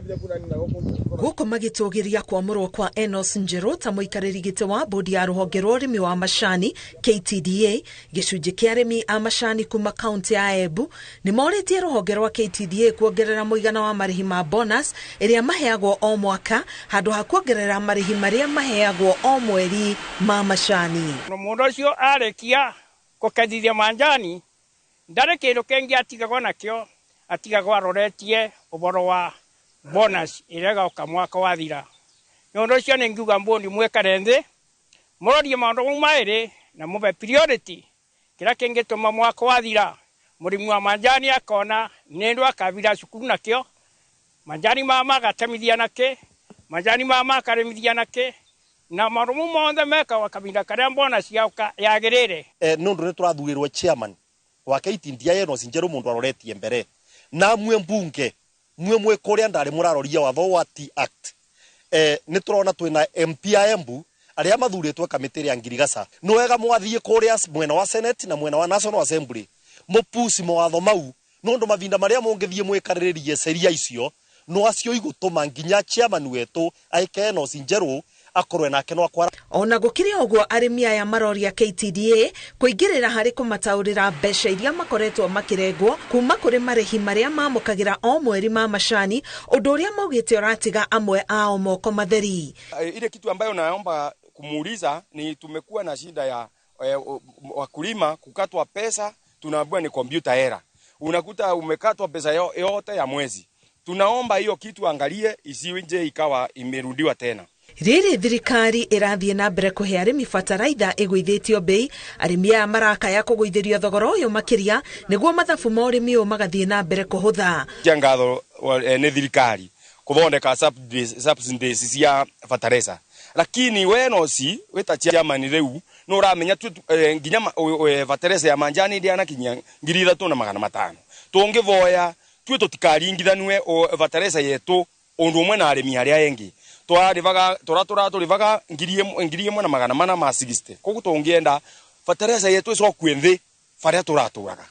Gũkũ magĩtũgĩria kwamũrwo kwa Enos Njerũ ta mũikarĩri gĩtĩ wa bodi ya rũhonge rwa ũrĩmi wa macani KTDA, gĩcunjĩ kĩa arĩmi a macani kuma kaunti ya Embu nĩ morĩtie rũhonge rwa KTDA kuongerera mũigana wa marĩhi ma bonus ĩrĩa maheagwo o mwaka handũ ha kuongerera marĩhi marĩa maheagwo o mweri ma macani. Mũndũ ũcio arĩkia kũkethithia manjani ndarĩ kĩndũ kĩngĩ atigagwo nakĩo, atigagwo aroretie ũhoro wa bonus ĩrĩa ĩgoka mwaka wathira. Nĩ ũndũ ũcio nĩ ngiuga mbũndi mwĩkare nthĩ mũrorie maũndũ mau maĩrĩ na mũbe priority kĩrĩa kĩngĩtũma mwaka wathira mũrĩmi wa manjani akona nĩ ndũ akabira cukuru nakĩo, manjani mama agatemithia nakĩ, manjani mama akarĩmithia nakĩ, na maũndũ mau mothe mekawa kahinda karĩa bonus yoka yagĩrĩre. Nĩ ũndũ nĩ tũrathurirwo chairman wa KTDA Enos Njerũ mũndũ aroretie mbere na mwe mbunge mwe mwe kũrĩa ndarĩ mũraroria watho wa Tea Act. Nĩ tũrona twĩna MP a Embu arĩa mathurĩtwo kamĩtĩ ya ngirigaca. Nĩ wega mwathiĩ kũrĩa mwena wa Senate na mwena wa National Assembly mũpuci mawatho mau nũndũ mavinda marĩa mũngĩthiĩ mwĩkarĩrĩrie ceria icio no acio igũtũma nginya chairman wetũ aike Enos Njerũ akorwe nake no akwara. Ona gũkĩrĩ ũguo arĩmi aya maroria KTDA kũingĩrĩra harĩ kũmataũrĩra mbeca iria makoretwo makĩrengwo kuma kũrĩ marĩhi marĩa mamũkagĩra o mweri ma macani, ũndũ ũrĩa maugĩte ũratiga amwe ao moko matheri. Ile kitu ambayo naomba kumuuliza ni tumekuwa na shida ya wakulima kukatwa pesa, tunaambiwa ni computer error. Unakuta umekatwa pesa yote ya mwezi. Tunaomba hiyo kitu angalie isiwe ikawa imerudiwa tena. Rĩrĩ thirikari ĩrathiĩ na mbere kũhe arĩmi bataraitha ĩgũithĩtio bei, arĩmi aya marakaya kũgũithĩrio thogora ũyũ makĩria nĩguo mathabu ma ũrĩmi ũyũ magathiĩ na mbere kũhũtha. Ngatho nĩ thirikari kũthondeka subsidies cia bataraica, lakini we noci wĩta chairman rĩu nĩ ũramenya nginya bataraica ya manjani ndĩanakinyia 3500. Tũngĩvoya tuĩ tũtikaringithanue bataraica yetu ũndũ ũmwe na arĩmi arĩa engĩ. Twarivaga tora tora turivaga 1460. Koguo tũngĩenda bataraica yetu ĩcokue nthĩ barĩa tũratũraga.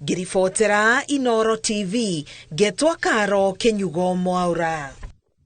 Ngiribotera Inooro TV, ngetwa Karo Kinyugo Mwaura.